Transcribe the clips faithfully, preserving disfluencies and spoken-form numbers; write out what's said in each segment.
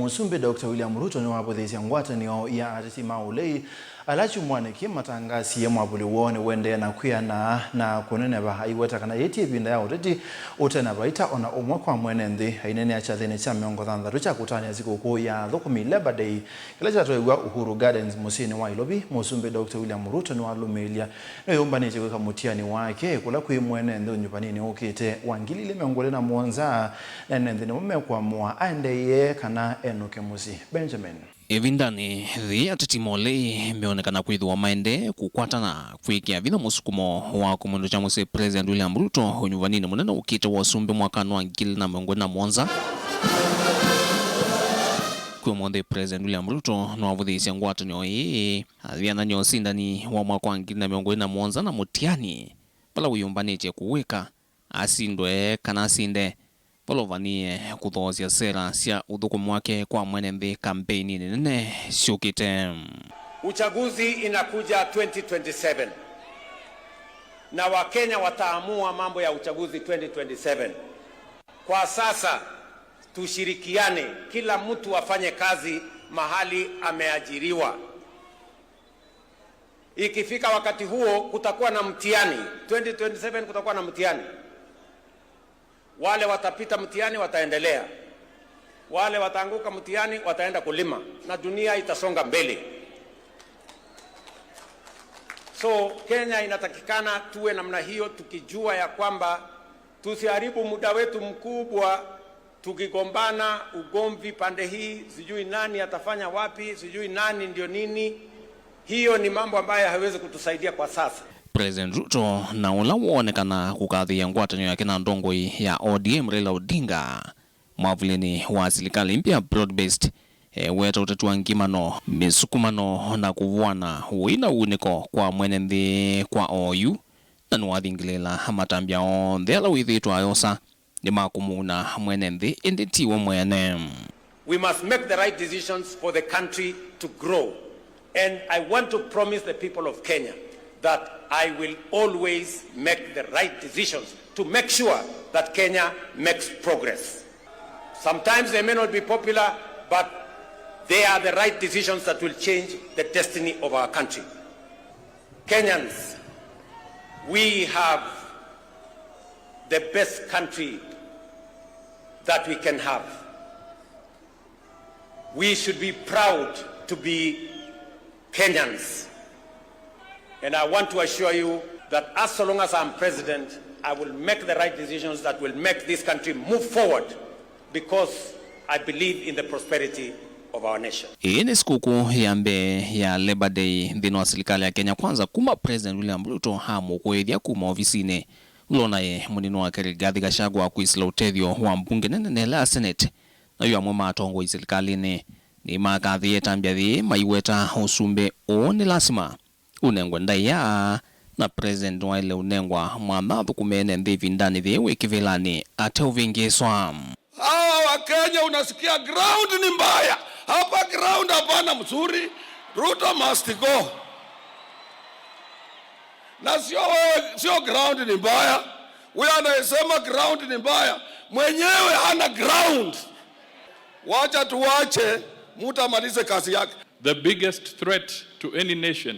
Mũsumbĩ Doctor William Ruto nĩwavũthĩĩsye ngwatanĩo ya ateti ma ũlei ala kyumwanĩ kĩĩ matangasie mwavũli woo nĩũendee na kwĩana na kũneneva, aiweta kana yĩĩ ti ĩvinda ya ũteti ũte na vaita o na ũmwe kwa mwene nthĩ. Aineenea kyathĩnĩ kya mĩongo thanthatũ kya kũtanĩa sikũkũ ya athũkũmi, Labour Day, kĩla kyatwaĩw'a Uhuru Gardens mũsyĩnĩ wa Nairobi, Mũsumbĩ Doctor William Ruto nĩwalũmĩĩlya nĩyũmbanĩtye kwĩka mũtiani wake kũla kwĩ mwene nthĩ ũnyuvaninĩ ũkĩte wa ngili ilĩ mĩongo ĩlĩ na mũonza, na ene nthĩ nĩmo mekũamũa aendeeye kana enũke mũsyĩ. Benjamin. Ĩvindanĩ yĩĩ, ateti ma ũlei meonekana kwĩthĩwa maendee kũkwatana kwĩkĩa vinya mũsukumo wa kũmwendokya mũsyĩ President William Ruto ũnyuvaninĩ mũnene ũkĩte wa ũsumbĩ mwakanĩ wa ngili ilĩ na mĩongo ĩlĩ na mũonza. Kwĩ ũmũnthĩ, President William Ruto nĩwavũthĩĩsye ngwatanĩo ĩĩ, ayĩanany'a ũsindani wa mwaka wa ngili ilĩ na mĩongo ĩlĩ na mũonza na mũtiani vala wĩyũmbanĩtye kũwĩka, asindwe kana asinde, vala ũvanie kũthoosya sera sya ũthũkũmi wake kwa mwene nthĩ kampeininĩ nene syũkĩte. Uchaguzi inakuja twenty twenty-seven, na Wakenya wataamua mambo ya uchaguzi twenty twenty-seven. Kwa sasa, tushirikiane, kila mtu afanye kazi mahali ameajiriwa. Ikifika wakati huo, kutakuwa na mtihani. Twenty twenty-seven kutakuwa na mtihani. Wale watapita mtihani wataendelea. Wale wataanguka mtihani wataenda kulima. Na dunia itasonga mbele. So, Kenya inatakikana tuwe namna hiyo, tukijua ya kwamba tusiharibu muda wetu mkubwa tukigombana, ugomvi pande hii, sijui nani atafanya wapi, sijui nani ndio nini. Hiyo ni mambo ambayo haiwezi kutusaidia kwa sasa. President Ruto, na ũla woonekana kũkathĩĩa ngwatanĩo yake na ndongoi ya O D M Raila Odinga mwavũlinĩ wa silikalĩ mpya broad-based, eweta ũteti wa ngimano, mĩsukumano na kũvũana ũi na unĩko kwa mwene nthĩ kwa oyu, na nĩwathingĩlĩĩla matambya onthe ala wĩthĩĩtwe ayosa nĩ ma kũmuna mwene nthĩ, ĩndĩ tiwe mwene. We must make the right decisions for the country to grow. And I want to promise the people of Kenya that I will always make the right decisions to make sure that Kenya makes progress. Sometimes they may not be popular, but they are the right decisions that will change the destiny of our country. Kenyans, we have the best country that we can have. We should be proud to be Kenyans. And I want to assure you that as so long as I'm president, I will make the right decisions that will make this country move forward because I believe in the prosperity of our nation. Ĩĩ nĩ sikũkũ ya mbee ya Labour Day nthĩnĩ wa silikalĩ ya Kenya Kwanza kuma President William Ruto amũkũĩthya kuma ovisinĩ. Ũla ũnaĩ mũnini wake Rigathi Gachagua kwĩsĩla ũtethyo wa mbunge nene na ĩla ya Senate, na yu amwe ma atongoi silikalĩnĩ nĩmakathĩĩe ĩtambya yĩĩ maiweta ũsumbĩ ũũ nĩ lasima ũnengwe ndaĩa, na President nĩwaĩle ũnengwa mwanya athũkũme ene nthĩ ĩvindanĩ yĩĩ wĩ kĩvĩlanĩ ateũvĩngĩĩswa. Hawa wa Kenya unasikia ground ni mbaya. Hapa ground hapana mzuri. Ruto must go. Na sio wewe, sio ground ni mbaya. Huyo anayesema ground ni mbaya, mwenyewe hana ground. Wacha tuwache, mtu amalize kazi yake. The biggest threat to any nation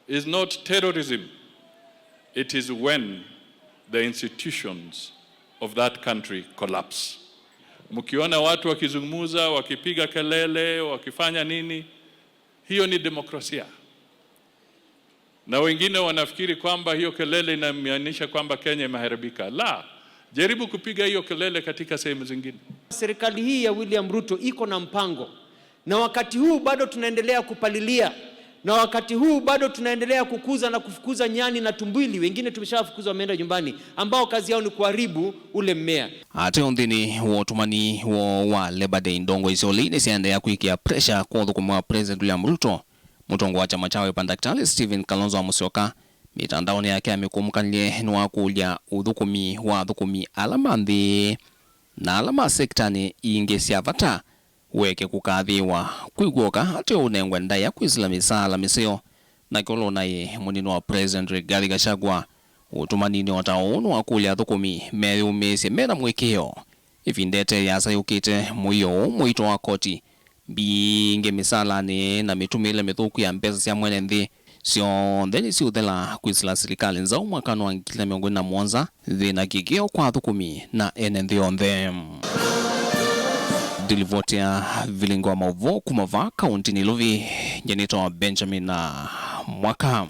is not terrorism. It is when the institutions of that country collapse. Mkiona watu wakizungumza, wakipiga kelele, wakifanya nini, hiyo ni demokrasia. Na wengine wanafikiri kwamba hiyo kelele inamaanisha kwamba Kenya imeharibika. La, jaribu kupiga hiyo kelele katika sehemu zingine. Serikali hii ya William Ruto iko na mpango. Na wakati huu bado tunaendelea kupalilia. Na wakati huu bado tunaendelea kukuza na kufukuza nyani na tumbili. Wengine tumeshawafukuza, wameenda nyumbani, ambao kazi yao ni kuharibu ule mmea. Ate o nthĩnĩ wa ũtũmani woo wa Labour Day, ndongoi sya ũlei nĩsyaendeea kwĩkĩa pressure kwa ũthũkũmi wa President William Ruto. Mũtongoi wa kyama kya Wiper, Ndakĩtalĩ Stephen Kalonzo wa Musyoka, mĩtandaonĩ yake ya mĩkũmũkanĩlye nĩwakũlya ũthũkũmi wa athũkũmi ala ma nthĩ na ala ma sektanĩ ingĩ sya vata weke kũkathĩĩwa kwĩ kw'oka ateo ũnengwe ndaĩa kwĩsĩla mĩsaala mĩseo. Nake ũla ũnaĩ mũnini wa President Rigathi Gachagua, ũtũmaninĩ o ta ũũ, nĩwakũlya athũkũmi meyũmĩĩsye me na mũĩkĩĩo Ĩvinda ĩte yasa yũkĩte, mũio ũũ mũito wa koti, mbingĩ mĩsalanĩ na mĩtũmĩĩle mĩthũku ya mbesa sya mwene nthĩ, syonthe nĩsiũthela kwĩsĩla silikalĩ nzaũ mwakanĩ wa ngili na mĩongo ĩlĩ na mũonza, thĩna kĩkĩo kwa athũkũmi na ene nthĩ yonthe. Ndilivoti ya vilingi wa maũvoo kuma vaa kaũntĩ Nairobi, nyanĩtwa Benjamin Mwaka.